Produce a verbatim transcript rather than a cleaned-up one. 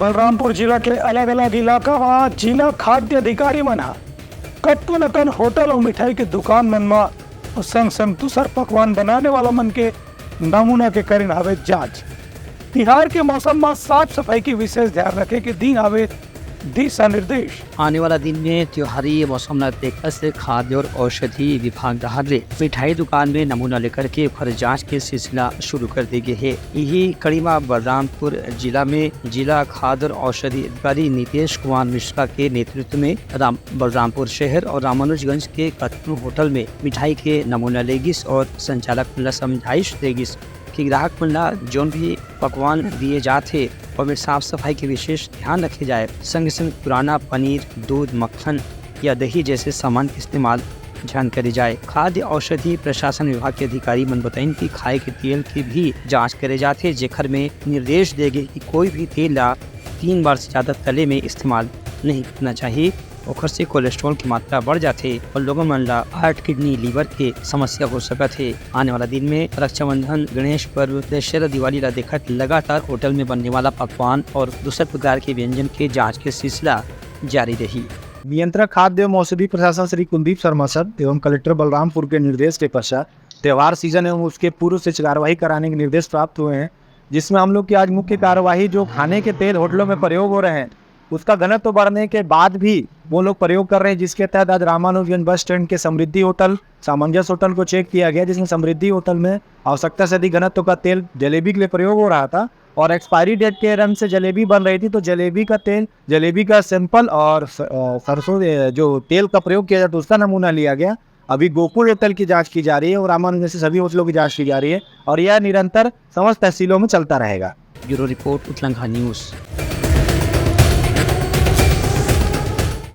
बलरामपुर जिला के अलग-अलग इलाका म जिला खाद्य अधिकारी मन ह कतको अकन होटल अउ मिठाई के दुकान मन म अउ संग-संग दूसर पकवान बनाने वाला मन के नमूना के करिन हावे जांच। तिहार के मौसम म साफ सफाई के विशेष ध्यान रखे के दीन हावे दिशा निर्देश। आने वाला दिन में त्योहारी मौसम ला देखत से खाद्य और औषधि विभाग डहार ले मिठाई दुकान में नमूना लेकर के ओखर जांच के सिलसिला शुरू कर दे गे हे। इही कड़ी म बलरामपुर जिला में जिला खाद्य और औषधि अधिकारी नीतीश कुमार मिश्रा के नेतृत्व में राम, बलरामपुर शहर और रामानुजगंज के कतको होटल में मिठाई के नमूना ले गिस और संचालक मन ला समझाइश दे गिस कि ग्राहक मन ला जोन भी पकवान दिए जात हे, ओमे साफ सफाई के विशेष ध्यान रखे जाए। संगे संग पुराना पनीर, दूध, मक्खन या दही जैसे सामान के इस्तेमाल झन करे जाए। खाद्य औषधि प्रशासन विभाग के अधिकारी मन बताइन कि खाए के तेल के भी जांच करे जाथे, जेखर में निर्देश दे गे कि कोई भी तेल ला तीन बार से ज्यादा तले में इस्तेमाल नहीं करना चाहिए। ओखर से कोलेस्ट्रॉल की मात्रा बढ़ जाथे और लोगन मन ला हार्ट, किडनी, लीवर के समस्या हो सकत हे। आने वाला दिन में रक्षाबंधन, गणेश पर्व, दशहरा, दिवाली ला देखत लगातार होटल में बनने वाला पकवान और दूसर प्रकार के व्यंजन के जांच के सिलसिला जारी रही। नियंत्रक खाद्य एवं औषधि प्रशासन श्री कुलदीप शर्मा सर एवं कलेक्टर बलरामपुर के निर्देश के पश्चात त्योहार सीजन एवं उसके पूर्व से कार्रवाई कराने के निर्देश प्राप्त हुए हैं, जिसमें हम लोग की आज मुख्य कार्यवाही जो खाने के तेल होटलों में प्रयोग हो रहे हैं, उसका घनत्व बढ़ने के बाद भी वो लोग प्रयोग कर रहे हैं, जिसके तहत आज रामानुजगंज बस स्टैंड के समृद्धि होटल, सामंजस होटल को चेक किया गया, जिसमें समृद्धि होटल में आवश्यकता से अधिक घनत्व का तेल जलेबी के लिए प्रयोग हो रहा था और एक्सपायरी डेट के रंग से जलेबी बन रही थी, तो जलेबी का तेल, जलेबी का सैंपल और स-, अ, सरसों, अ, जो तेल का प्रयोग किया जाता है, उसका नमूना लिया गया। अभी गोकुल होटल की जांच की जा रही है और रामानुजन से सभी होटलों की जांच की जा रही है और यह निरंतर समस्त तहसीलों में चलता रहेगा। Bureau report, Utlangha news.